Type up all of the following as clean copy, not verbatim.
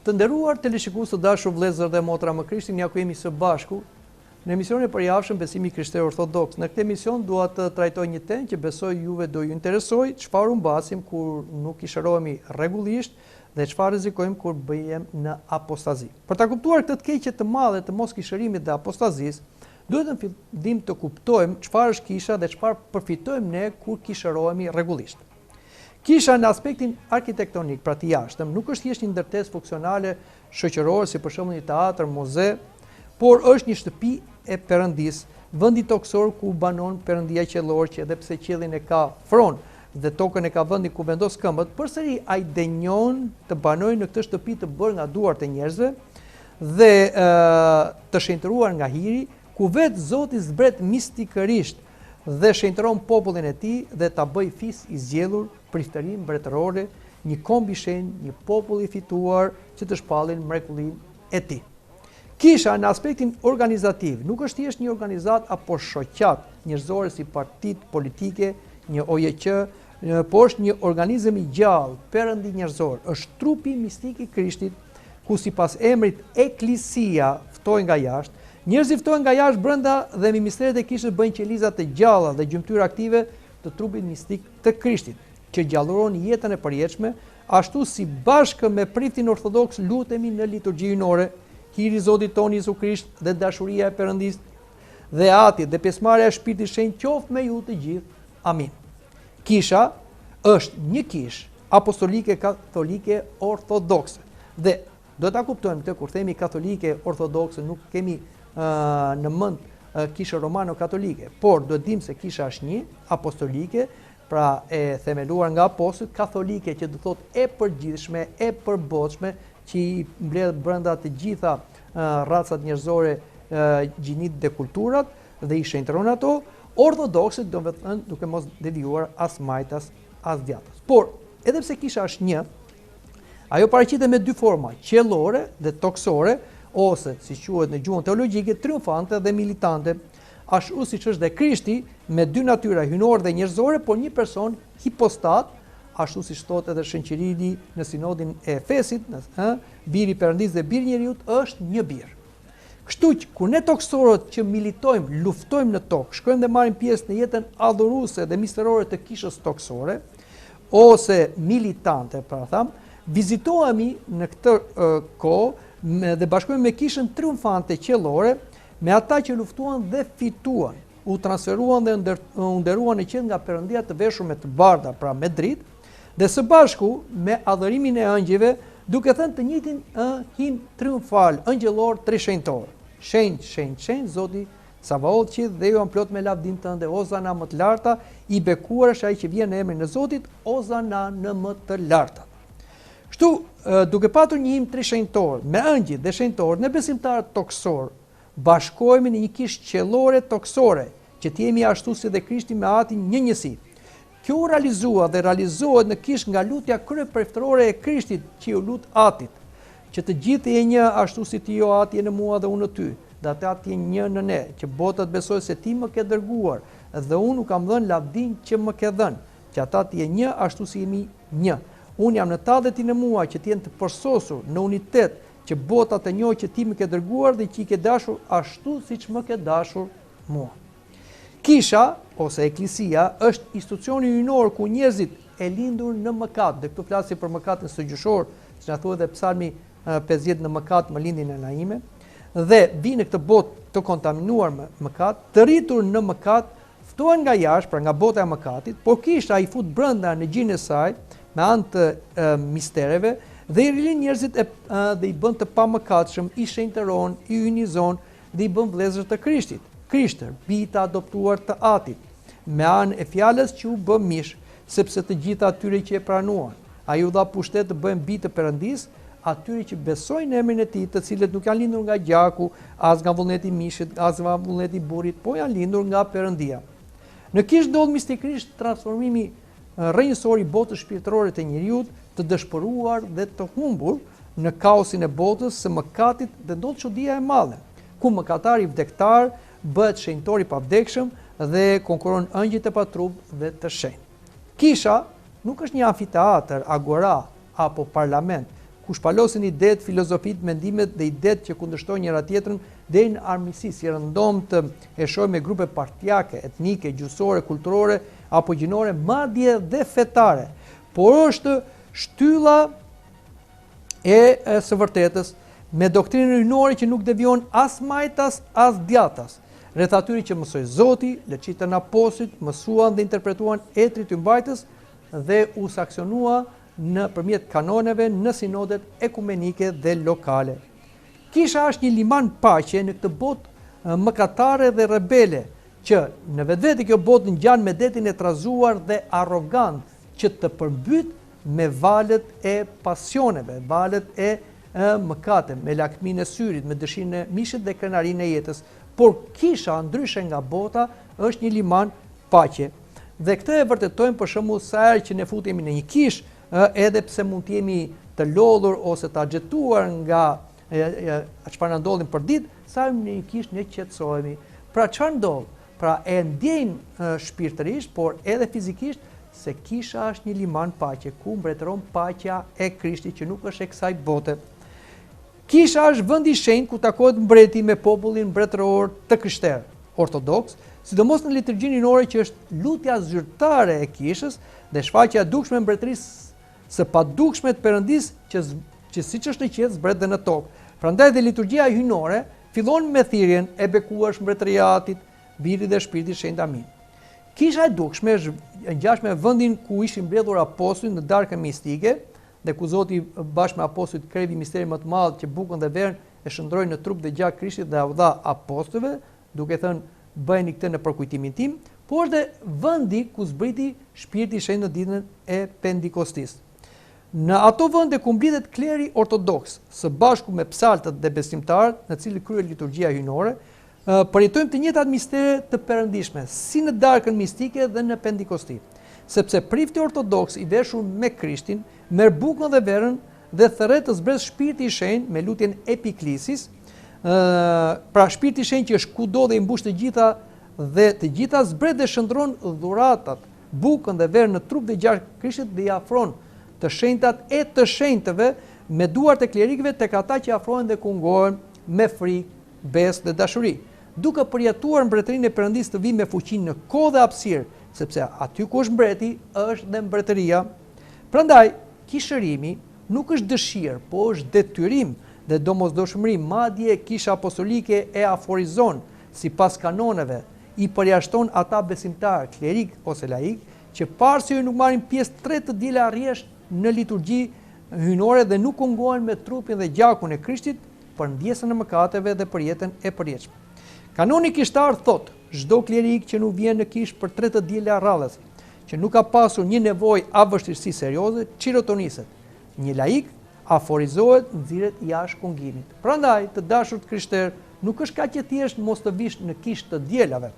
Të nderuar teleshikues të dashur vëllezër dhe motra me Krishtin, ja ku jemi së bashku në emisionin e përjavshëm Besimi i Krishterë Ortodoks. Në këtë emision dua të trajtoj një temë që besoj juve do ju interesojë, çfarë humbasim kur nuk kishërohemi rregullisht dhe çfarë rrezikojmë kur biem në apostazi. Për ta kuptuar këtë të keqe të madhe të moskishërimit dhe apostazisë, duhet në fillim të kuptojmë çfarë është kisha dhe çfarë përfitojmë ne kur kishërohemi rregullisht. Kisha në aspektin arkitektonik, pra të jashtëm, nuk është thjesht një ndërtesë funksionale shoqërore si për shembull një teatër, muze, por është një shtëpi e Perëndisë, vendi tokësor ku banon Perëndia qiellor që edhe pse qiellin e ka fron dhe tokën e ka vendin ku vendos këmbët, përsëri ai denjon të banojë në këtë shtëpi të bërë nga duart e njerëzve dhe të shenjtëruar nga hiri, ku vetë Zoti zbret mistikërisht dhe shenjtëron popullin e tij dhe ta bëjë fis i zgjedhur, priftëri mbretërore, një komb i shenjtë, një popull i fituar që të shpallin mrekullinë e tij. Kisha në aspektin organizativ nuk është thjesht një organizatë apo shoqatë njerëzore si partitë politike, një OJQ, por është një organizëm i gjallë, perëndi njerëzor, është trupi mistik i Krishtit, ku sipas emrit Eklisia, ftoi nga jashtë, njerëzit ftohen nga jashtë brenda dhe me misteret e kishës bëjnë qeliza të gjalla dhe gjymtyrë aktive të trupit mistik të Krishtit, që gjallëron jetën e përjetshme, ashtu si bashkë me priftin ortodoks lutemi në liturgji hyjnore, hiri i Zotit tonë Jezu Krisht dhe dashuria e Perëndisë dhe Atit dhe pjesëmarrja e Shpirtit Shenjt qoftë me ju të gjithë. Amin. Kisha është një kishë apostolike katolike ortodokse. Dhe duhet ta kuptojmë këtë kur themi katolike ortodokse nuk kemi në mend kishën romano katolike, por duhet dimë se kisha është një apostolike, pra e themeluar nga apostujt, katolike që do thotë e përgjithshme, e përbotshme, që i mbledh brenda të gjitha racat njerëzore, gjinitë dhe kulturat dhe i shenjtëron ato, ortodokse do të thënë duke mos devijuar as majtas as djathtas. Por, edhe pse kisha është një, ajo paraqitet me dy forma, qiellore dhe tokësore, ose, si quhet në gjuhën teologjike, triumfante dhe militante, ashtu siç është dhe Krishti me dy natyra hyjnore dhe njerëzore, por një person hipostat, ashtu siç thotë edhe Shën Qirili në sinodin e Efesit, në, ë, biri i Perëndisë dhe biri i njeriut është një bir. Kështu që kur ne tokësorët që militojmë, luftojmë në tokë, shkojmë dhe marrim pjesë në jetën adhuruese dhe misterore të kishës tokësore, ose militante, pra thamë, vizitohemi në këtë kohë dhe bashkohemi me kishën triumfante qiellore, me ata që luftuan dhe fituan, u transferuan dhe u nderuan në qiell nga Perëndia të veshur me të bardha, pra me dritë, dhe së bashku me adhurimin e ëngjëjve, duke thënë të njëjtin ë himn triumfal ëngjëllor trishenjtor. Shenjt, shenjt, shenjt, Zoti Savaoth qiejt dhe dheu janë plot me lavdinë tënde, Ozana më të larta, i bekuar është ai që vjen në emrin e Zotit, Ozana në më të lartat. Kështu, duke patur një himn trishenjtor me ëngjëjt dhe shenjtorët, ne besimtarët tokësorë bashkohemi në një kishë qiellore tokësore, që të jemi ashtu si dhe Krishti me Atin një njësi. Kjo u realizua dhe realizohet në kishë nga lutja kryepriftërore e Krishtit që iu lut Atit, që të gjithë të jenë një ashtu si ti o At je në mua dhe unë në ty, dhe ata të jenë një në ne, që bota të besojë se ti më ke dërguar, dhe unë u kam dhënë lavdinë që më ke dhënë, që ata të jenë një ashtu si jemi një. Unë jam në ta dhe ti në mua, që të jenë të përsosur, në unitet, që bota të njohë që ti më ke dërguar dhe që i ke dashur ashtu siç më ke dashur mua. Kisha, ose Eklisia, është institucioni hyjnor ku njerëzit e lindur në mëkat, dhe këtu flasim për mëkatin stërgjyshor, siç na thuhet dhe Psalmi 50 në mëkat më lindi nëna ime, dhe vijnë në këtë botë të kontaminuar me mëkat, të rritur në mëkat, ftohen nga jashtë, pra nga bota e mëkatit, por kisha i fut brenda në gjirin e saj me anë të e, mistereve dhe i rilind njerëzit e, dhe i bën të pamëkatshëm, i shenjtëron, i hyjnizon dhe i bën vëllezër të Krishtit, krishtër, bij të adoptuar të Atit, me anë e fjalës që u bë mish, sepse të gjithë atyre që e pranuan, ai u dha pushtet të bëhen bij të Perëndisë, atyre që besojnë në emrin e tij, të cilët nuk janë lindur nga gjaku, as nga vullneti i mishit, as nga vullneti i burrit, po janë lindur nga Perëndia. Në kishë ndodh mistikërisht transformimi rrënjësor i botës shpirtërore të njeriut, të dëshpëruar dhe të humbur në kaosin e botës së mëkatit dhe ndodh çudia e madhe, ku mëkatari vdektar bëhet shenjtor i pavdekshëm dhe konkurron ëngjëjt e patrup dhe të shenjtë. Kisha nuk është një amfiteatër, agora apo parlament, ku shpalosen idetë, filozofitë, mendimet dhe idetë që kundërshtojnë njëra-tjetrën deri në armiqësi, si rëndomtë e shohim me grupe partiake, etnike, gjuhësore, kulturore apo gjinore, madje dhe fetare. Por është shtylla e së vërtetës me doktrinën hyjnore që nuk devijon as majtas as djathtas. Rreth atyre që mësoi Zoti, lëçitën apostujt, mësuan dhe interpretuan etërit hyjmbajtës dhe u sanksionua nëpërmjet kanoneve në sinodet ekumenike dhe lokale. Kisha është një liman paqe në këtë botë mëkatare dhe rebele, që në vetvete kjo botë ngjan me detin e trazuar dhe arrogant që të përmbyt me valët e pasioneve, valët e mëkateve, me lakminë e syrit, me dëshirën e mishit dhe krenarinë e jetës. Por kisha, ndryshe nga bota, është një liman paqe. Dhe këtë e vërtetojmë për shembull sa herë që ne futemi në një kishë, edhe pse mund të jemi të lodhur ose të axhetuar nga çfarë na ndodhin për ditë, sa hyjmë në një kishë ne qetësohemi. Pra çfarë ndodh? Pra e ndjejmë shpirtërisht, por edhe fizikisht se kisha është një liman paqe, ku mbretëron paqja e Krishtit që nuk është e kësaj bote. Kisha është vendi i shenjtë ku takohet mbreti me popullin mbretëror të krishterë, ortodoks, sidomos në liturgjinë hyjnore që është lutja zyrtare e kishës dhe shfaqja e dukshme e mbretërisë së padukshme të Perëndisë që që siç është në qiell zbret dhe në tokë. Prandaj dhe liturgjia hyjnore fillon me thirrjen e bekuar është mbretëria e Atit, Birit dhe Shpirtit Shenjt. Amin. Kisha e dukshme është e ngjashme me vendin ku ishin mbledhur apostujt në darkën mistike, Dhe ku Zoti bashkë me apostujt kreu misterin më të madh që bukën dhe verën e shndërroi në trup dhe gjak Krishtit dhe ua dha apostujve, duke thënë bëjeni këtë në përkujtimin tim, por është dhe vendi ku zbriti Shpirti i Shenjtë në ditën e Pentikostisë. Në ato vende ku mblidhet kleri ortodoks së bashku me psaltët dhe besimtarët, në të cilët kryhet liturgjia hyjnore, Përjetojmë të njëjtat mistere të perëndishme, si në darkën mistike dhe në Pentikosti. Sepse prifti ortodoks i veshur me Krishtin, merr bukën dhe verën dhe thërret të zbresë Shpirti i Shenjtë me lutjen Epiklisis, pra Shpirti i Shenjtë që është kudo dhe i mbush të gjitha dhe të gjitha zbret dhe shndërron dhuratat, bukën dhe verën në trup dhe gjak Krishtit dhe i afron të shenjtat e të shenjtëve me duart e klerikëve tek ata që afrohen dhe kungohen me frikë besë dhe dashuri, duke përjetuar mbretërinë e Perëndisë të vijë me fuqi në kohë dhe hapësirë, sepse aty ku është mbreti, është dhe mbretëria. Prandaj, kishërimi nuk është dëshirë, po është detyrim dhe domosdoshmëri, madje Kisha Apostolike e aforizon, sipas kanoneve, i përjashton ata besimtarë, klerikë ose laikë, që pa arsye nuk marrin pjesë tre të diela rresht në liturgji hyjnore dhe nuk kungohen me trupin dhe gjakun e Krishtit, për ndjesën e mëkateve dhe për jetën e përjetshme. Kanoni kishtar thotë, çdo klerik që nuk vjen në kishë për tre të diela radhazi, që nuk ka pasur një nevojë a vështirësi serioze, çirotoniset. Një laik aforizohet, nxirret jashtë kungimit. Prandaj, të dashur të krishterë, nuk është kaq e thjeshtë mos të vish në kishë të dielave.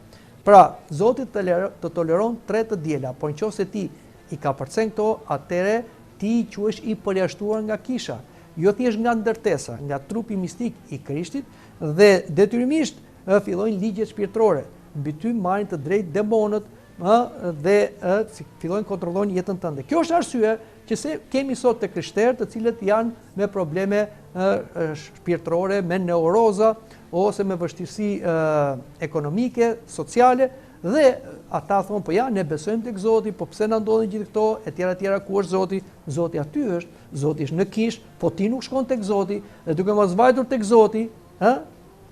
Pra, Zoti të toleron tre të diela, por në qoftë se ti i kapërcen këto, atëherë ti quhesh i përjashtuar nga kisha. jo thjesht nga ndërtesa, nga trupi mistik i Krishtit dhe detyrimisht ë fillojnë ligjet shpirtërore. Mbi ty marrin të drejtë demonët, ë dhe ë fillojnë kontrollojnë jetën tënde. Kjo është arsye që se kemi sot të krishterë të cilët janë me probleme ë shpirtërore, me neuroza ose me vështirësi ë ekonomike, sociale dhe ata thonë po ja ne besojmë tek Zoti, po pse na ndodhin gjithë këto etj etj ku është Zoti? Zoti aty është, Zoti është në kishë, po ti nuk shkon tek Zoti dhe duke mos vajtur tek Zoti, ë?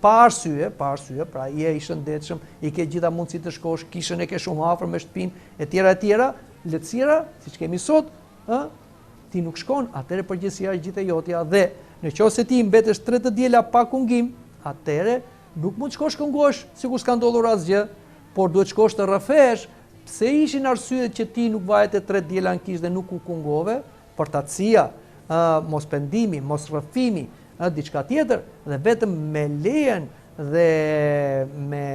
Pa arsye, pa arsye, pra je i shëndetshëm, i ke gjitha mundësitë të shkosh, kishën e ke shumë afër me shtëpinë, etj etj, lehtësira, siç kemi sot, ë? Ti nuk shkon, atëherë përgjegjësia është gjithë e jotja dhe në qoftë se ti mbetesh tre të diela pa kungim, atëherë nuk mund të shkosh kungohesh sikur s'ka ndodhur asgjë, por duhet shkosh të rrëfesh Pse ishin arsyet që ti nuk vajte tre diela në kishë dhe nuk u kungove? Përtacia, ë, mospendimi, mosrrëfimi, ë, diçka tjetër, dhe vetëm me lejen dhe me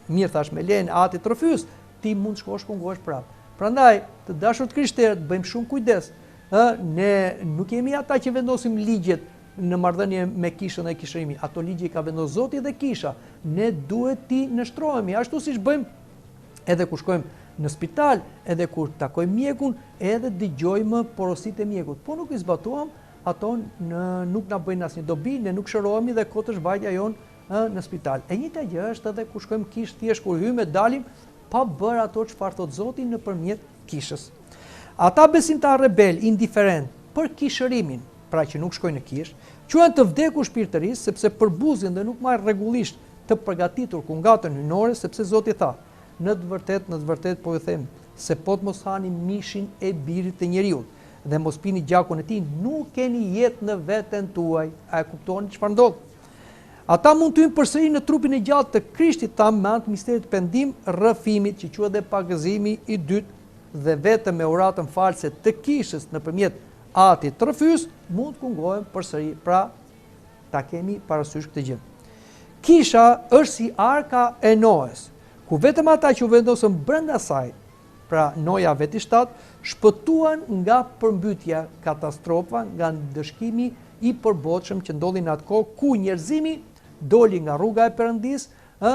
mirë thashë me lejen e atit rrëfyes, ti mund të shkosh kungohesh prapë. Prandaj, të dashur të krishterë, të bëjmë shumë kujdes. Ë, ne nuk jemi ata që vendosim ligjet në marrëdhënie me kishën dhe kishërimin. Ato ligje i ka vendosur Zoti dhe kisha. Ne duhet t'i nënshtrohemi, ashtu siç bëjmë Edhe kur shkojmë në spital, edhe kur takojmë mjekun, edhe dëgjojmë porositë e mjekut. Po nuk i zbatuam, ato në, nuk na bëjnë asnjë dobi, ne nuk shërohemi dhe kot është vajtja jonë ë, në spital. E njëjta gjë është edhe kur shkojmë kishë, thjesht kur hyjmë e dalim pa bërë ato çfarë thotë Zoti nëpërmjet kishës. Ata besimtarë rebelë, indiferentë për kishërimin, pra që nuk shkojnë në kishë, quhen të vdekur shpirtërisht sepse përbuzin dhe nuk marrin rregullisht të përgatitur kungatën hyjnore sepse Zoti tha, Në të vërtetë, në të vërtetë po ju them se po të mos hani mishin e birit të njeriut dhe mos pini gjakun e tij, nuk keni jetë në veten tuaj. A e kuptoni çfarë ndodh? Ata mund të hyjnë përsëri në trupin e gjallë të Krishtit thamë me anë të misterit të pendim rrëfimit që quhet dhe pagëzimi i dytë dhe vetëm me uratën falëse të kishës nëpërmjet atit rrëfyes mund të kungohen përsëri. Pra, ta kemi parasysh këtë gjë. Kisha është si arka e Noes, ku vetëm ata që u vendosën brenda saj, pra Noja vetë i shtatë, shpëtuan nga përmbytja, katastrofa, nga ndëshkimi i përbotshëm që ndodhi në atë kohë, ku njerëzimi doli nga rruga e Perëndisë, ë,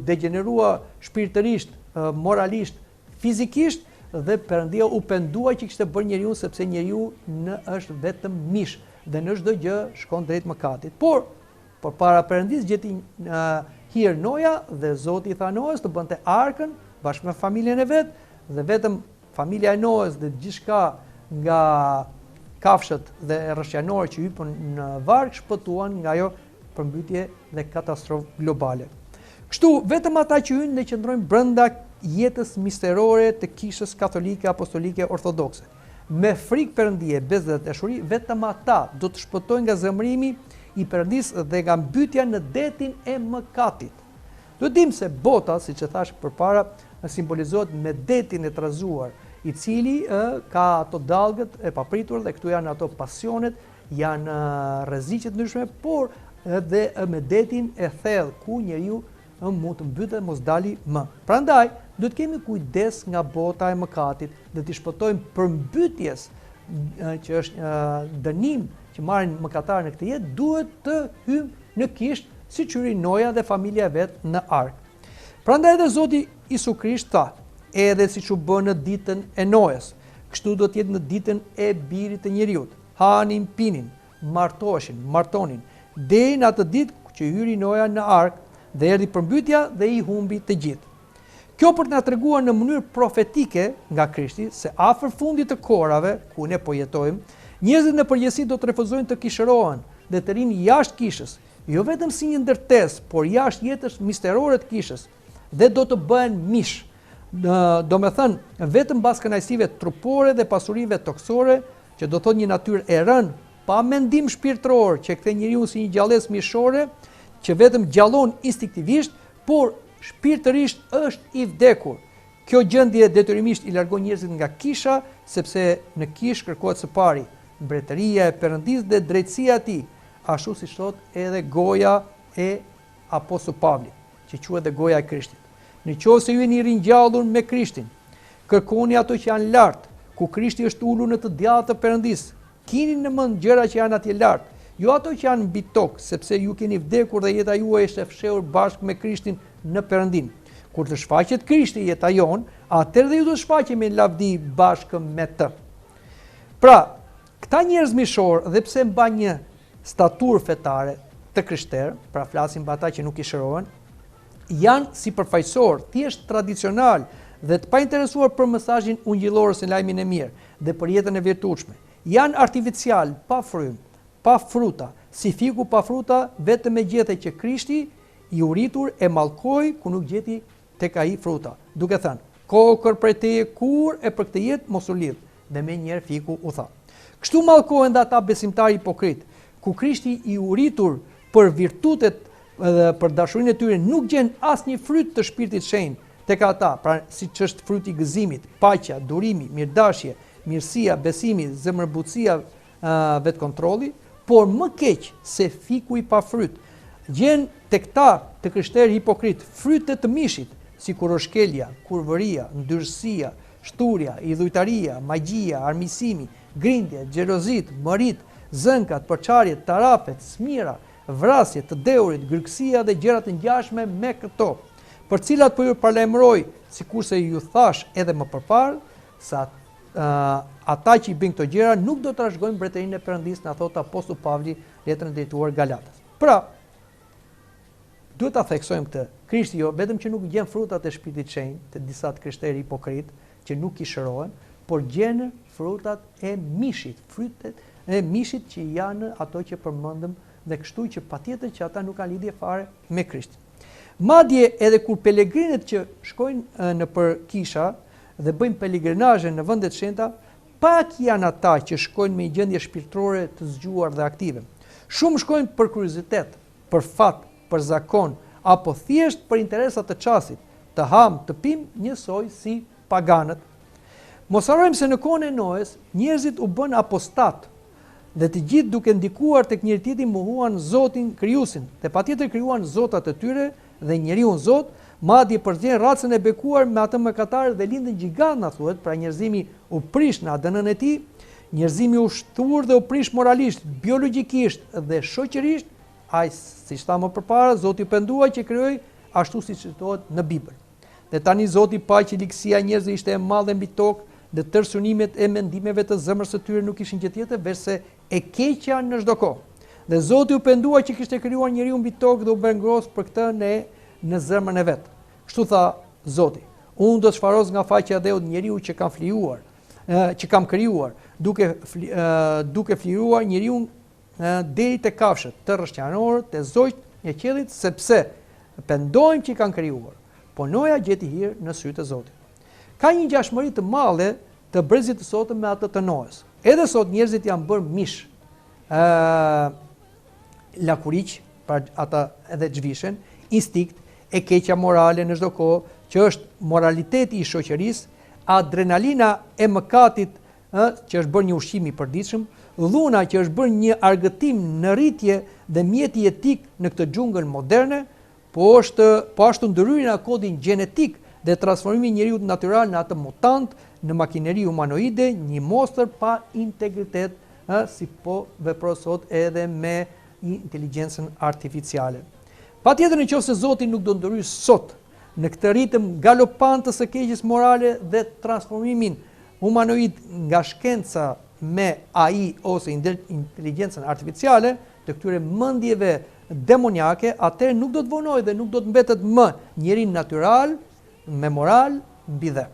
degjenerua shpirtërisht, moralisht, fizikisht dhe Perëndia u pendua që kishte bërë njeriun sepse njeriu në është vetëm mish dhe në çdo gjë shkon drejt mëkatit. Por përpara Perëndisë gjeti hir Noja dhe Zoti i tha Noes të bënte arkën bashkë me familjen e vet dhe vetëm familja e Noes dhe gjithçka nga kafshët dhe rrëshjanorët që hypën në varkë shpëtuan nga ajo përmbytje dhe katastrofë globale. Kështu, vetëm ata që hyjnë dhe qëndrojnë brenda jetës misterore të Kishës Katolike Apostolike Ortodokse, me frikë Perëndie, besë dhe dashuri, vetëm ata do të shpëtojnë nga zemërimi i Perëndisë dhe nga mbytja në detin e mëkatit. Duhet dimë se bota, siç e thashë përpara, simbolizohet me detin e trazuar, i cili ë ka ato dallgët e papritura dhe këtu janë ato pasionet Janë rreziqe të ndryshme, por edhe me detin e thellë ku njeriu mund të mbytet dhe mos dali më. Prandaj, duhet të kemi kujdes nga bota e mëkatit dhe t'i shpëtojmë përmbytjes që është dënim që marrin mëkatarët në këtë jetë, duhet të hyjmë në kishë siç hyri Noja dhe familja e vet në arkë. Prandaj edhe Zoti Isu Krisht tha, edhe siç u bë në ditën e Noes, kështu do të jetë në ditën e birit të njeriut. Hanin, pinin, martoheshin, martonin, deri në atë ditë që hyri Noja në arkë dhe erdhi përmbytja dhe i humbi të gjithë. Kjo për të na treguar në mënyrë profetike nga Krishti se afër fundit të kohërave, ku ne po jetojmë, njerëzit në përgjithësi do të refuzojnë të kishërohen dhe të rrinë jashtë kishës, jo vetëm si një ndërtesë, por jashtë jetës misterore të kishës, dhe do të bëhen mish. Domethënë, vetëm mbas kënaqësive trupore dhe pasurive tokësore, që do thotë një natyrë e rënë, pa mendim shpirtëror, që e kthen njeriun si një gjallesë mishore, që vetëm gjallon instinktivisht, por shpirtërisht është i vdekur. Kjo gjendje detyrimisht i largon njerëzit nga kisha, sepse në kishë kërkohet së pari mbretëria e Perëndisë dhe drejtësia e tij, ashtu siç thotë edhe goja e Apostull Pavlit, që quhet dhe goja e Krishtit. Në qoftë se ju jeni ringjallur me Krishtin, kërkoni ato që janë lart, ku Krishti është ulur në të djathtë të Perëndisë. Kini në mend gjëra që janë atje lart, jo ato që janë mbi tokë, sepse ju keni vdekur dhe jeta juaj është e fshehur bashkë me Krishtin në Perëndinë. Kur të shfaqet Krishti, jeta jonë, atëherë dhe ju do të shfaqeni në lavdi bashkë me të. Pra, këta njerëz mishorë, dhe pse mbajnë një staturë fetare të krishterë, pra flasim për ata që nuk kishërohen, janë sipërfaqësorë, thjesht tradicionalë dhe të painteresuar për mesazhin ungjillor ose lajmin e mirë dhe për jetën e virtytshme. Janë artificialë, pa frymë, pa fruta, si fiku pa fruta, vetëm me gjethe që Krishti i uritur e mallkoi kur nuk gjeti tek ai fruta, duke thënë, Kokërr prej teje kurrë e për këtë jetë mos u lidh, dhe menjëherë fiku u tha. Kështu mallkohen dhe ata besimtarë hipokritë, ku Krishti i uritur për virtytet dhe për dashurinë e tyre nuk gjen asnjë fryt të Shpirtit Shenjt tek ata, pra siç është fryti i gëzimit, paqja, durimi, mirëdashje, mirësia, besimi, zemërbutësia, vetëkontrolli, por më keq se fiku i pafryt, gjen tek ta të krishterë hipokritë fryte të mishit, si kurorëshkelja, kurvëria, ndyrësia, shthurja, idhujtaria, magjia, armiqësimi, grindjet, xhelozitë, mëritë, zënkat, përçarjet, tarafet, smira, vrasjet, të dehurit, grykësia dhe gjëra të ngjashme me këto, për të cilat po ju paralajmëroj, sikurse ju thashë edhe më përparë, se. ata që i bëjnë këto gjëra nuk do të trashëgojnë mbretërinë e Perëndisë, na thotë apostull Pavli letrën drejtuar Galatas. Pra, duhet ta theksojmë këtë. Krishti jo vetëm që nuk gjen frutat e Shpirtit Shenjt te disa të krishterë hipokritë që nuk i shërohen, por gjen frutat e mishit, frytet e mishit që janë ato që përmendëm dhe kështu që patjetër që ata nuk kanë lidhje fare me Krishtin. Madje edhe kur pelegrinët që shkojnë nëpër kisha dhe bëjnë pelegrinazhe në vende të shenjta, pak janë ata që shkojnë me një gjendje shpirtërore të zgjuar dhe aktive. Shumë shkojnë për kuriozitet, për fat, për zakon, apo thjesht për interesa të çastit, të hamë, të pimë, njësoj si paganët. Mos harrojmë se në kohën e Noes, njerëzit u bënë apostatë dhe të gjithë duke ndikuar tek njëri-tjetri mohuan Zotin Krijuesin dhe patjetër krijuan zotat e tyre dhe njeriun zot, madje përzien racën e bekuar me atë mëkatare dhe lindën gjigantë na thuhet, pra njerëzimi u prish në ADN-në e tij, njerëzimi u shthur dhe u prish moralisht, biologjikisht dhe shoqërisht, aq siç thamë më përpara, Zoti u pendua që krijoi ashtu siç citohet në Bibël. Dhe tani Zoti pa që ligësia e njerëzve ishte e madhe mbi tokë dhe tërë synimet e mendimeve të zemrës së tyre nuk ishin gjë tjetër veçse e keqja në çdo kohë. Dhe Zoti u pendua që kishte krijuar njeriun mbi tokë dhe u brengos për këtë në në zemrën e vet. Kështu tha Zoti, Unë do të shfaros nga faqja e dheut njeriun që kam flijuar, që kam krijuar, duke duke flijuar njeriun deri te kafshët, te rrëshqanorët, te zogjtë e qiellit, sepse pendohem që i kam krijuar. Po Noja gjeti hir në sytë e Zotit. Ka një ngjashmëri të madhe të brezit të sotëm me atë të Noes. Edhe sot njerëzit janë bërë mish, ë lakuriq, pra ata edhe zhvishen, instinkt, e keqja morale në çdo kohë, që është moraliteti i shoqërisë, adrenalina e mëkatit ë, që është bërë një ushqim i përditshëm, dhuna që është bërë një argëtim në rritje dhe mjeti jetik në këtë xhungël moderne, po është po ashtu ndërhyrja në kodin gjenetik dhe transformimi i njeriut natyral në atë mutant, në makineri humanoide, një mostër pa integritet, ë, si po vepron sot edhe me inteligjencën artificiale. Patjetër në qoftë se Zoti nuk do ndërhyjë sot në këtë ritëm galopant të së keqes morale dhe transformimin humanoid nga shkenca me AI ose inteligjencën artificiale të këtyre mendjeve demoniake, atëherë nuk do të vonojë dhe nuk do të mbetet më njeri natyral me moral mbi dhe.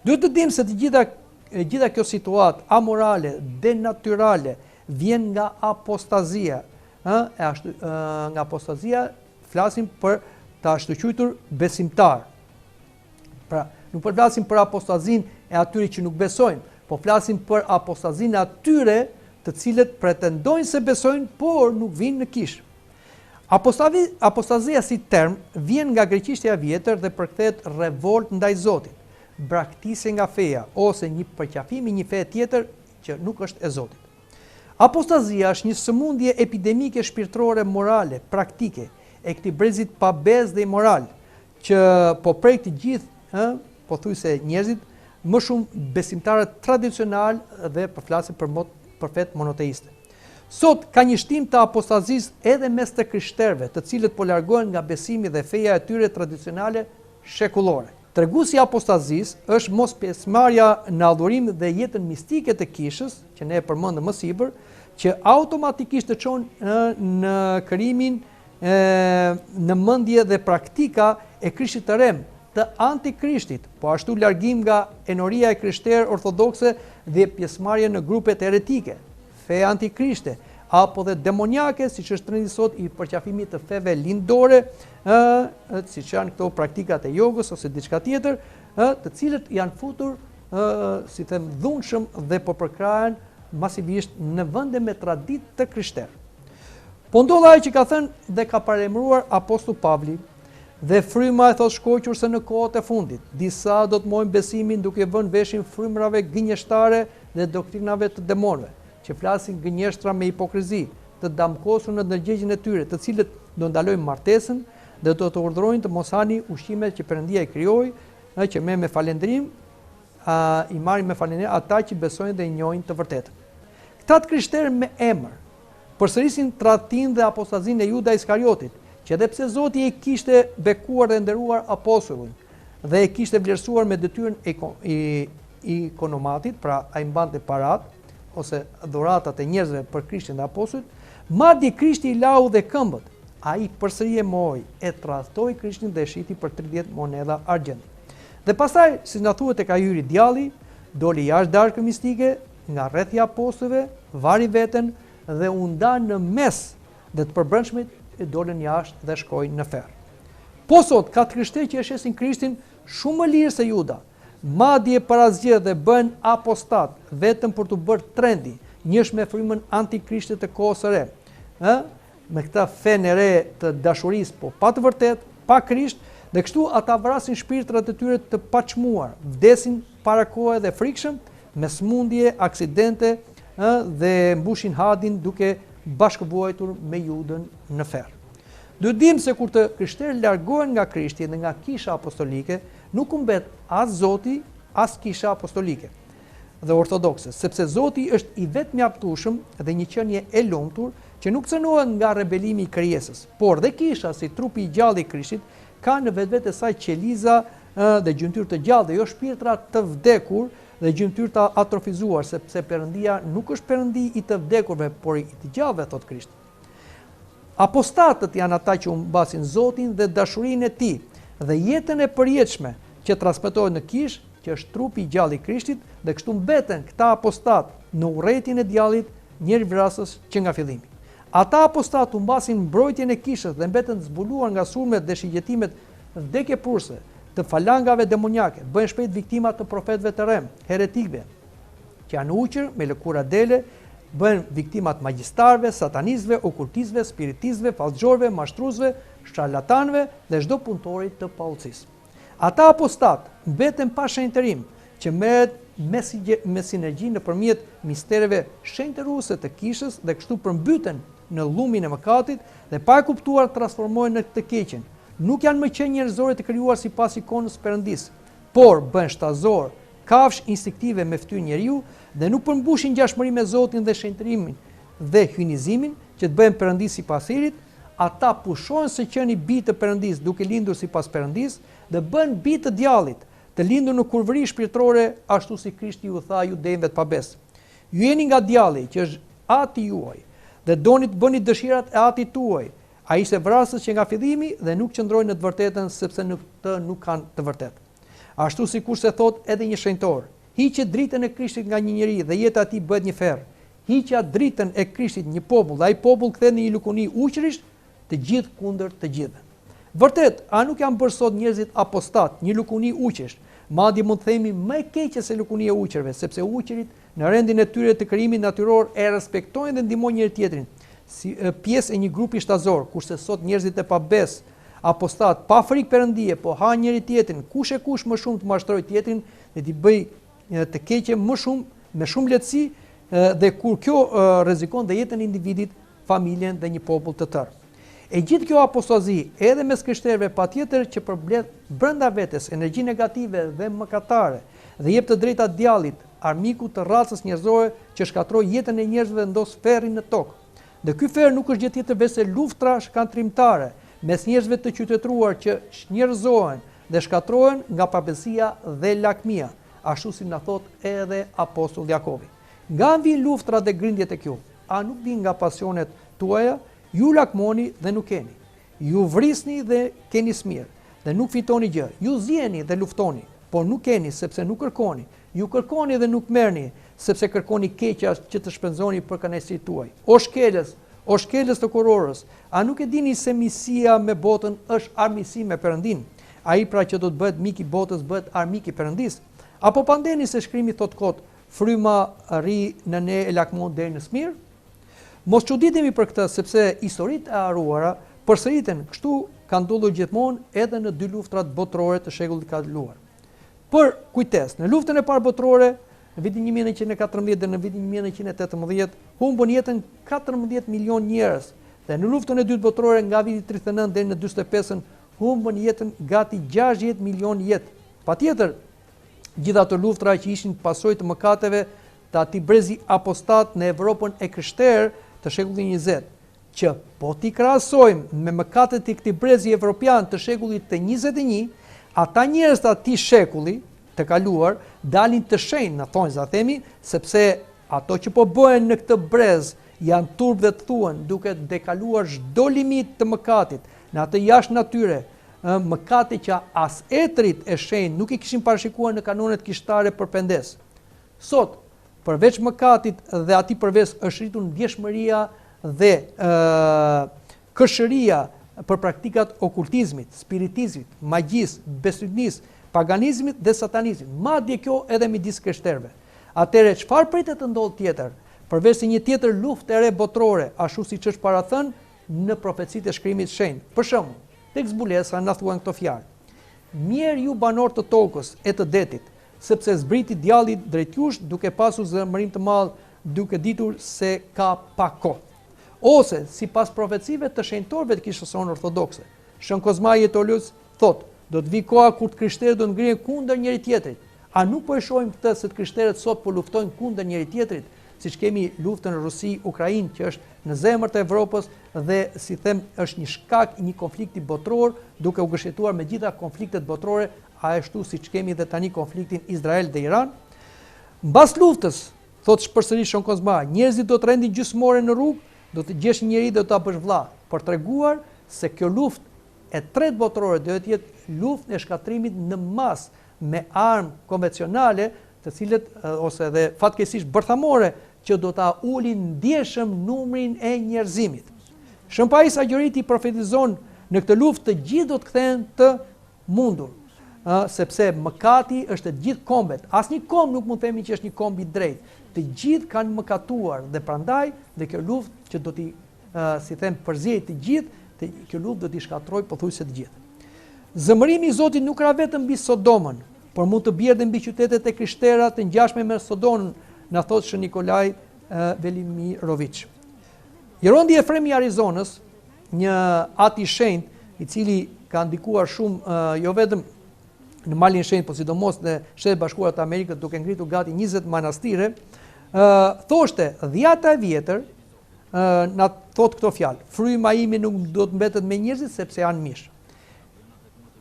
Duhet të dimë se të gjitha e gjitha kjo situatë amorale, denatyrale vjen nga apostazia, ë, e ashtu ë, nga apostazia flasim për të ashtuquajtur besimtar. Pra, nuk po flasim për apostazinë e atyre që nuk besojnë, po flasim për apostazinë e atyre të cilët pretendojnë se besojnë, por nuk vijnë në kishë. Apostavi, apostazia si term vjen nga greqishtja e vjetër dhe përkthehet revoltë ndaj Zotit, braktisje nga feja ose një përqafim i një feje tjetër që nuk është e Zotit. Apostazia është një sëmundje epidemike shpirtërore morale, praktike, e këtij brezit pa besë dhe imoral, që po prek të gjithë, ë, pothuajse njerëzit, më shumë besimtarët tradicionalë dhe po flasim për mot për fetë monoteiste. Sot ka një shtim të apostazisë edhe mes të krishterëve, të cilët po largohen nga besimi dhe feja e tyre tradicionale shekullore. Treguesi i apostazisë është mospjesëmarrja në adhurim dhe jetën mistike të kishës, që ne e përmendëm më sipër, që automatikisht të çon në krijimin e në mendje dhe praktika e Krishtit të rremë, të antikrishtit, po ashtu largim nga enoria e krishterë ortodokse dhe pjesëmarrje në grupet heretike, fe antikrishte, apo dhe demoniake, siç është trendi sot i përqafimit të feve lindore, ë, siç janë këto praktikat e jogës ose diçka tjetër, ë, të cilët janë futur, ë, si them, dhunshëm dhe po përkrahen masivisht në vende me traditë të krishterë. Po ndodh ajo që ka thënë dhe ka paralajmëruar apostull Pavli, dhe fryma e thotë shkoqur se në kohët e fundit, disa do të mohojnë besimin duke vënë veshin frymërave gënjeshtare dhe doktrinave të demonëve, që flasin gënjeshtra me hipokrizi, të damkosur në ndërgjegjen e tyre, të cilët do ndalojnë martesën dhe do të urdhërojnë të mos hani ushqime që Perëndia i krijoi, ë që me me falënderim a, i marrin me falënderim ata që besojnë dhe njohin të vërtetën. Këta të krishterë me emër përsërisin tradhtinë dhe apostazinë e Juda Iskariotit, që edhe pse Zoti e kishte bekuar dhe nderuar apostullin dhe e kishte vlerësuar me detyrën e, i. ikonomatit, pra ai mbante paratë ose dhuratat e njerëzve për Krishtin dhe apostujt, madje Krishti i lau dhe këmbët. Ai përsëri e mohoi, e tradhtoi Krishtin dhe e shiti për 30 monedha argjendi. Dhe pastaj, si na thuhet tek ai hyri djalli, doli jashtë darkës mistike, nga rrethi i apostujve, vari veten dhe u nda në mes dhe të përbrendshmit dolën jashtë dhe shkojnë në ferr. Po sot ka të krishterë që e shesin Krishtin shumë më lirë se Juda, madje për asgjë dhe bëhen apostatë vetëm për t'u bërë trendi, njësh me frymën antikrishte të kohës së re. Ë, me këtë fenë e re të dashurisë, po pa të vërtetë, pa Krisht, dhe kështu ata vrasin shpirtrat e tyre të paçmuar, vdesin para kohe dhe frikshëm, me sëmundje, aksidente, ë, dhe mbushin hadin duke bashkëvuajtur me Judën në ferr. Duhet të dimë se kur të krishterë largohen nga Krishti dhe nga Kisha Apostolike, nuk humbet as Zoti, as Kisha Apostolike dhe Ortodokse, sepse Zoti është i vetëmjaftueshëm dhe një qenie e lumtur që nuk cenohet nga rebelimi i krijesës. Por dhe Kisha, si trupi i gjallë i Krishtit, ka në vetvete saj qeliza dhe gjymtyrë të gjallë dhe jo shpirtra të vdekur dhe gjymtyrë të atrofizuar, sepse Perëndia nuk është Perëndi i të vdekurve, por i të gjallëve, thotë Krishti. Apostatët janë ata që humbasin Zotin dhe dashurinë e Tij dhe jetën e përjetshme që transmetohet në Kishë, që është trupi i gjallë i Krishtit, dhe kështu mbeten këta apostatë në urrejtjen e djallit njerëzvrasës që nga fillimi. Ata apostatë humbasin mbrojtjen e Kishës dhe mbeten të zbuluar nga sulmet dhe shigjetimet vdekjeprurëse të falangave demoniake, bëhen shpejt viktima të profetëve të rremë, heretikëve, që janë ujqër me lëkura dele, bëhen viktima të magjistarëve, satanistëve, okultistëve, spiritistëve, fallxhorëve, mashtruesve, sharlatanëve dhe çdo punëtori të paudhësisë. Ata apostatë mbeten pa shenjtërim, që merret me, me sinergji nëpërmjet mistereve shenjtëruese të kishës dhe kështu përmbyten në llumin e mëkatit dhe pa e kuptuar transformohen në të keqen. Nuk janë më qenie njerëzore të krijuar sipas ikonës së Perëndisë, por bëhen shtazorë, kafshë instinktive me fytyrë njeriu dhe nuk përmbushin ngjashmëri me Zotin dhe shenjtërimin dhe hyjnizimin, që të bëhen perëndi sipas hirit, ata pushojnë së qeni bij të Perëndisë duke lindur sipas Perëndisë dhe bëhen bij të djallit, të lindur në kurvëri shpirtërore, ashtu si Krishti u tha judenjve të pabesë. Ju jeni nga djalli, që është ati juaj, dhe doni të bëni dëshirat e atit tuaj. Ai ishte vrasës që nga fillimi dhe nuk qëndroi në të vërtetën, sepse në të nuk ka të vërtetë. Ashtu sikurse thotë edhe një shenjtor, Hiqe dritën e Krishtit nga një njeri dhe jeta e tij bëhet një ferr. Hiqja dritën e Krishtit një popull dhe ai popull kthehet në një lukuni ujqërish, të gjithë kundër të gjithëve. Vërtet, a nuk janë bërë sot njerëzit apostatë, një lukuni ujqërish? Madje mund të themi më e keqe se lukunia e ujqërve, sepse ujqërit në rendin e tyre të krijimit natyror e respektojnë dhe ndihmojnë njëri-tjetrin, si pjesë e një grupi shtazor, kurse sot njerëzit e pabesë, apostatë, pa frikë Perëndie, po hanë njëri-tjetrin, kush e kush më shumë të mashtrojë tjetrin dhe t'i bëjë të keqe më shumë, me shumë lehtësi dhe kur kjo rrezikon dhe jetën e individit, familjen dhe një popull të tërë. E gjithë kjo apostazi, edhe mes krishterëve patjetër që përmbledh brenda vetes energji negative dhe mëkatare dhe jep të drejta djallit, armikut të racës njerëzore që shkatërroi jetën e njerëzve dhe ndoz ferrin në tokë. Dhe ky ferr nuk është gjë tjetër veçse luftra shkatërrimtare mes njerëzve të qytetëruar që çnjerëzohen dhe shkatërrohen nga pabesia dhe lakmia, ashtu si na thotë edhe apostull Jakovi. Nga vijnë luftrat dhe grindjet tek ju? A nuk vijnë nga pasionet tuaja? Ju lakmoni dhe nuk keni. Ju vrisni dhe keni smirë, dhe nuk fitoni gjë. Ju ziheni dhe luftoni, por nuk keni, sepse nuk kërkoni. Ju kërkoni dhe nuk merrni, sepse kërkoni keqas që të shpenzoni për kënaqësitë tuaj. O shkelës, o shkelës të kurorës, a nuk e dini se miqësia me botën është armiqësi me Perëndinë? Ai pra që do të bëhet mik i botës bëhet armik i Perëndisë. A po pandehni se shkrimi thotë kot, Fryma rri në ne e lakmon deri në smirë? Mos çuditemi për këtë, sepse historitë e harruara përsëriten, kështu ka ndodhur gjithmonë edhe në dy luftrat botërore të shekullit të kaluar. Për kujtesë, në Luftën e Parë Botërore, në vitin 1914 dhe në vitin 1918, humbën jetën 14 milionë njerëz dhe në Luftën e Dytë Botërore nga viti 39 deri në 45-ën humbën jetën gati 60 milionë jetë. Patjetër, gjithë ato luftra që ishin pasojë të mëkateve të atij brezi apostat në Evropën e krishterë të shekullit 20, që po t'i krahasojmë me mëkatet e këtij brezi evropian të shekullit të 21, ata njerëz të atij shekulli, të kaluar, dalin të shenjtë në thonjza themi, sepse ato që po bëhen në këtë brez janë turp dhe të thuhen, duke tejkaluar çdo limit të mëkatit, në atë jashtë natyre, ë, mëkate që as etërit e shenjtë nuk i kishin parashikuar në kanonet kishtare për pendesë. Sot, përveç mëkatit dhe atij pervers është rritur ndjeshmëria dhe ë kërshëria për praktikat okultizmit, spiritizmit, magjisë, bestytnisë, paganizmit dhe satanizmit, madje kjo edhe midis krishterëve. Atëherë çfarë pritet të ndodhë tjetër, përveç se një tjetër luftë e re botërore, ashtu siç është parathënë në profecitë e Shkrimit të Shenjtë? Për shembull, tek Zbulesa na thuhen këto fjalë, Mjerë ju banorë të tokës e të detit, sepse zbriti djalli drejt jush duke pasur zemërim të madh, duke ditur se ka pak kohë. Ose, sipas profecive të shenjtorëve të Kishës sonë Ortodokse, Shën Kozmai i Etolës thotë, do të vijë koha kur të krishterët do të ngrihen kundër njëri-tjetrit. A nuk po e shohim këtë se të krishterët sot po luftojnë kundër njëri-tjetrit, siç kemi luftën Rusi-Ukrainë që është në zemër të Evropës dhe si them është një shkak i një konflikti botëror duke u gërshetuar me gjitha konfliktet botërore, ashtu siç kemi dhe tani konfliktin Izrael dhe Iran? Mbas luftës, Thotë përsëri Shën Kozma, njerëzit do të rendin gjysmë ore në rrugë, do të gjesh një njeri dhe do ta bësh vëlla, për treguar se kjo luftë e tretë botërore do të jetë luftë e shkatërrimit në masë me armë konvencionale, të cilët ose edhe fatkeqësisht bërthamore që do ta ulin ndjeshëm numrin e njerëzimit. Shën Pais Agjoriti profetizon në këtë luftë të gjithë do të kthehen të mundur, ë sepse mëkati është te të gjithë kombet. Asnjë komb nuk mund të themi që është një komb i drejtë. Të gjithë kanë mëkatuar dhe prandaj dhe kjo luftë që do t'i si them përziejë të gjithë, të, kjo luftë do t'i shkatërrojë pothuajse të gjithë. Zemërimi i Zotit nuk ra vetëm mbi Sodomën, por mund të bjerë dhe mbi qytetet e krishtera të ngjashme me Sodomën, na thotë Shën Nikolaj Velimiroviç. Jerondi Efrem i Arizonës, një at i shenjtë, i cili ka ndikuar shumë jo vetëm në Malin e Shenjtë, por sidomos në Shtetet e Bashkuara të Amerikës, duke ngritur gati 20 manastire, ë thoshte dhjata e vjetër ë na thotë këto fjalë. Fryma ime nuk do të mbetet me njerëzit sepse janë mish.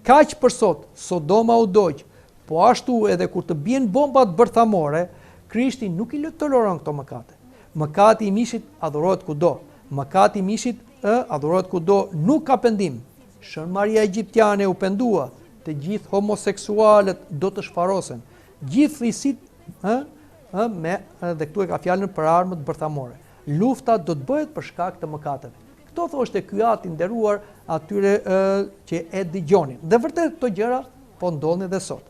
Kaq për sot, Sodoma u dogj, Po ashtu edhe kur të bien bombat bërthamore, Krishti nuk i toleron këto mëkate. Mëkati i mishit adhurohet kudo. Mëkati i mishit ë adhurohet kudo, nuk ka pendim. Shën Maria Egjiptiane u pendua, të gjithë homoseksualët do të shfarosen. Gjithë risitë ë ë me dhe këtu e ka fjalën për armët bërthamore. Lufta do të bëhet për shkak të mëkateve. Këto thoshte ky at i nderuar atyre ë që e dëgjonin. Dhe vërtet këto gjëra po ndodhin edhe sot.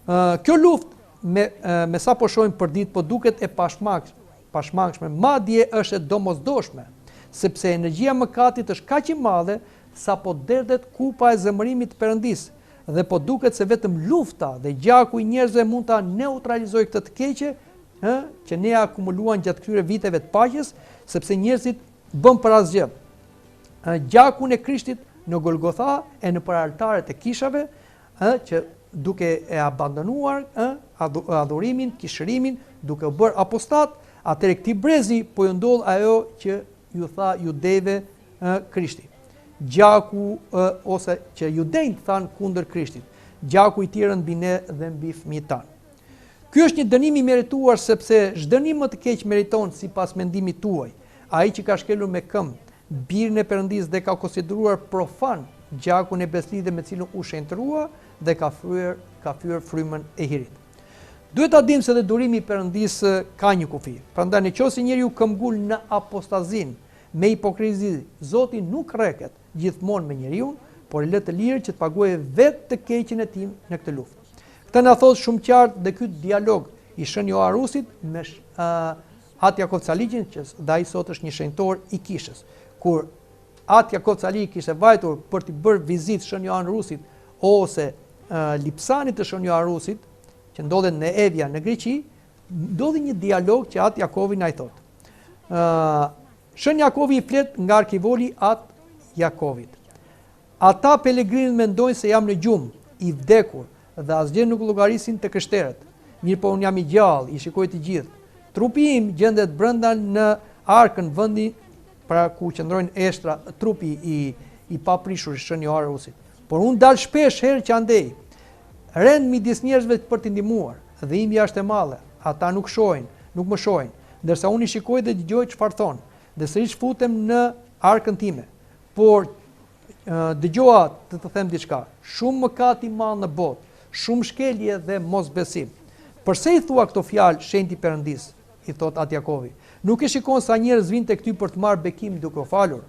Ë kjo luftë me me sa po shohim përditë po duket e pashmang, pashmangshme, madje është e domosdoshme, sepse energjia e mëkatit është kaq e madhe sa po derdhet kupa e zemërimit të Perëndisë dhe po duket se vetëm lufta dhe gjaku i njerëzve mund ta neutralizojë këtë të keqe, ë, që ne akumuluan gjatë këtyre viteve të paqes, sepse njerëzit bënë për asgjë. Ë, gjakun e Krishtit në Golgotha e nëpër altaret e kishave, ë, që duke e abandonuar ë, adhurimin, kishërimin, duke u bërë apostat, atëherë këtij brezi po ju ndodh ajo që ju tha judejve ë, Krishti. Gjaku ë, ose që judenjtë thanë kundër Krishtit. Gjaku i tij rëntë mbi ne dhe mbi fëmijët tanë. Ky është një dënim i merituar sepse ç'dënim më të keq meriton sipas mendimit tuaj, ai që ka shkelur me këmbë Birin e Perëndisë dhe ka konsideruar profan gjakun e besëlidhjes me të cilën u shenjtërua dhe ka fryer ka fyer frymën e hirit. Duhet ta dimë se dhe durimi i Perëndisë ka një kufi. Prandaj në qoftë se njeriu këmbgul në apostazinë me hipokrizi, Zoti nuk rreket gjithmonë me njeriun, por e lë të lirë që të paguajë vetë të keqen e tij në këtë luftë. Këtë na thotë shumë qartë dhe ky dialog i Shën Joan Rusit me uh, At Jakov Caliqin, që dhe ai sot është një shenjtor i kishës. Kur At Jakov Caliqi kishte vajtur për t'i bërë vizitë Shën Joan Rusit ose uh, Lipsanit të Shën Joan Rusit, që ndodhet në Evia në Greqi, ndodhi një dialog që At Jakovi na i thotë. Uh, Shën Jakovi i flet nga arkivoli At Jakovit. Ata pelegrinët mendojnë se jam në gjumë, i vdekur, dhe asgjë nuk llogarisin të krishterët. Mirëpo unë jam i gjallë, i shikoj të gjithë. Trupi im gjendet brenda në arkën, vendi pra ku qëndrojnë eshtra, trupi i i paprishur i Shën Joan Rusit. Por unë dal shpesh herë që andej. Rend midis njerëzve për t'i ndihmuar. Dhimbja është e madhe. Ata nuk shohin, nuk më shohin, ndërsa unë i shikoj dhe dëgjoj çfarë thonë. Dhe sërish futem në arkën time. Por dëgjo At, të të them diçka. Shumë mëkat i madh në botë, shumë shkelje dhe mosbesim. Përse i thua këto fjalë shenjti i Perëndisë? i thotë At Jakovi. Nuk e shikon sa njerëz vijnë tek ty për të marrë bekim duke u falur.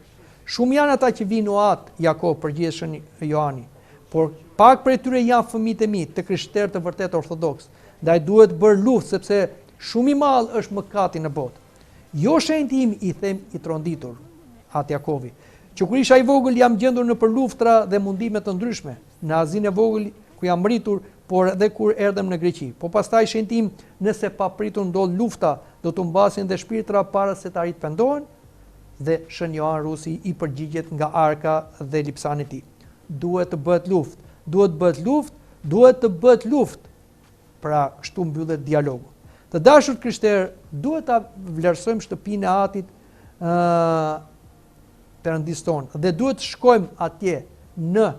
Shumë janë ata që vijnë o At Jakov, përgjigjet Shën Joani. Por pak prej tyre janë fëmijët e mi, të krishterë të vërtetë ortodoksë. Ndaj duhet bërë luftë sepse shumë i madh është mëkati në botë. Jo shenjti im, i them i tronditur, At Jakovi. Që kur isha i vogël jam gjendur nëpër luftra dhe mundime të ndryshme, në Azinë e vogël ku jam rritur, por edhe kur erdhëm në Greqi. Po pastaj shenjti im, nëse papritur ndodh lufta, do të humbasin dhe shpirtra para se të arrijnë të pendohen? Dhe Shën Joan Rusi i përgjigjet nga arka dhe lipsani i tij. Duhet të bëhet luftë, duhet të bëhet luftë, duhet të bëhet luftë! Pra, kështu mbyllet dialogu. Të dashur të krishterë, duhet ta vlerësojmë shtëpinë e Atit ë Perëndisë tonë dhe duhet të shkojmë atje në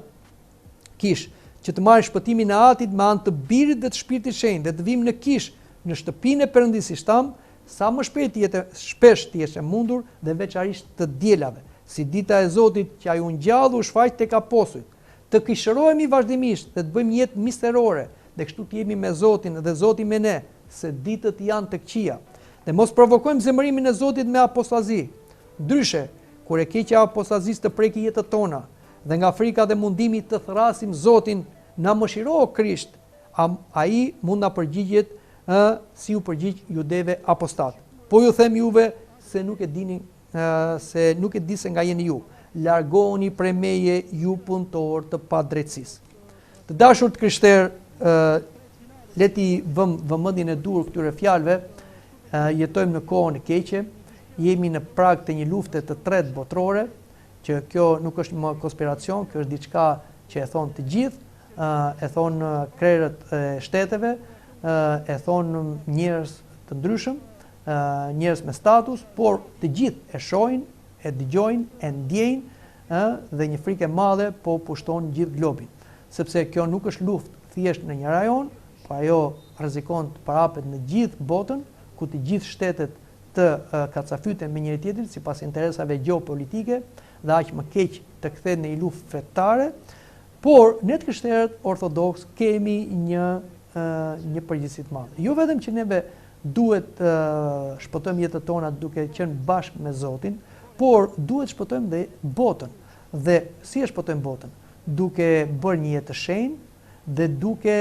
kishë që të marrim shpëtimin e Atit me anë të Birit dhe të Shpirtit Shenjt dhe të vijmë në kishë, në shtëpinë e Perëndisë siç thamë, sa më shpejt të jetë shpesh të jetë e mundur dhe veçanërisht të dielave, si dita e Zotit që ai u ngjall u shfaq tek apostujt. Të kishërohemi vazhdimisht dhe të bëjmë një jetë misterore dhe kështu të jemi me Zotin dhe Zoti me ne, se ditët janë të këqija. Dhe mos provokojmë zemërimin e Zotit me apostazi. Ndryshe, kur e keqja e apostazisë të preki jetët tona, dhe nga frika dhe mundimi të thërrasim Zotin, na mëshiro o Krisht, a ai mund na përgjigjet ë si u përgjigj judeve apostatë. Po ju them juve se nuk e dini se nuk e di se nga jeni ju. Largohuni prej meje ju punëtorë të padrejtësisë. Të dashur të krishterë, le t'i vëmë vëmendjen e duhur këtyre fjalëve, jetojmë në kohën e keqe, jemi në prag të një lufte të tretë botërore, që kjo nuk është më konspiracion, kjo është diçka që e thonë të gjithë, e thonë krerët e shteteve, e thonë njerëz të ndryshëm, njerëz me status, por të gjithë e shohin, e dëgjojnë, e ndjejnë, ë dhe një frikë e madhe po pushton gjithë globin. Sepse kjo nuk është luftë thjesht në një rajon, por ajo rrezikon të përhapet në gjithë botën, ku të gjithë shtetet të kacafyten me njëri-tjetrin sipas interesave gjeopolitike dhe aq më keq të kthehet në një luftë fetare, por ne të krishterët ortodoksë kemi një një përgjegjësi të madhe. Jo vetëm që neve duhet të shpëtojmë jetët tona duke qenë bashkë me Zotin, por duhet të shpëtojmë dhe botën. Dhe si e shpëtojmë botën? Duke bërë një jetë të shenjtë dhe duke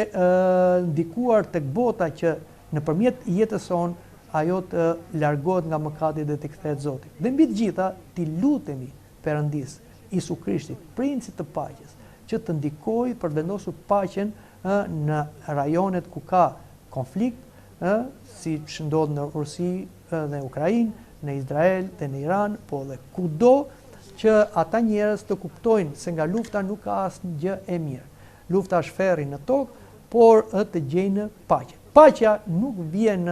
ndikuar tek bota që nëpërmjet jetës sonë ajo të largohet nga mëkati dhe t'i kthehet Zotit. Dhe mbi të gjitha t'i lutemi Perëndisë, Jisu Krishtit, Princit të Paqes, që të ndikojë për të vendosur paqen në rajonet ku ka konflikt, ë, siç ndodh në Rusi dhe Ukrainë, në Izrael dhe në Iran, po dhe kudo që ata njerëz të kuptojnë se nga lufta nuk ka asgjë e mirë. Lufta është ferri në tokë, por ë të gjejnë paqe. Paqja nuk vjen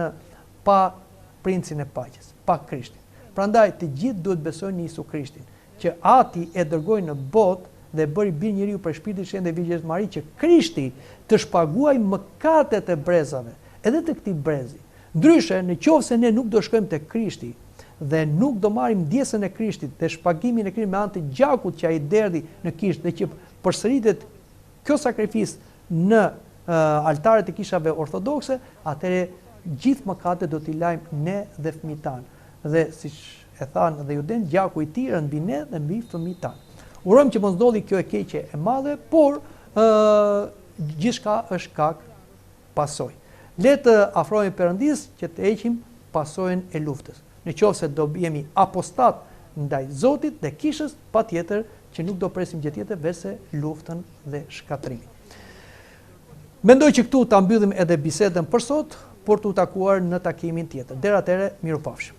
pa princin e paqes, pa Krishtin. Prandaj të gjithë duhet të besojnë në Jisu Krishtin, që Ati e dërgoi në botë dhe e bëri bir njeriu prej Shpirtit Shenjt dhe Virgjërisë Mari që Krishti të shpaguajë mëkatet e brezave, edhe të këtij brezi. Ndryshe, në qoftë se ne nuk do shkojmë te Krishti dhe nuk do marrim ndjesën e Krishtit dhe shpagimin e Krishtit me anë të gjakut që ai derdhi në kishë dhe që përsëritet kjo sakrificë në altaret e kishave ortodokse, atëherë gjithë mëkatet do t'i lajmë ne dhe fëmijët tanë. Dhe siç e thanë dhe judenjtë, gjaku i tij rëntë mbi ne dhe mbi fëmijët tanë. Urojmë që mos ndodhi kjo e keqe e madhe, por ë gjithçka është shkak pasojë. Le të afrohemi Perëndisë që të heqim pasojën e luftës. Në qoftë se do jemi apostat ndaj Zotit dhe kishës, patjetër që nuk do presim gjë tjetër veçse luftën dhe shkatërrimin. Mendoj që këtu ta mbyllim edhe bisedën për sot, për t'u takuar në takimin tjetër. Deri atëherë, mirupafshim.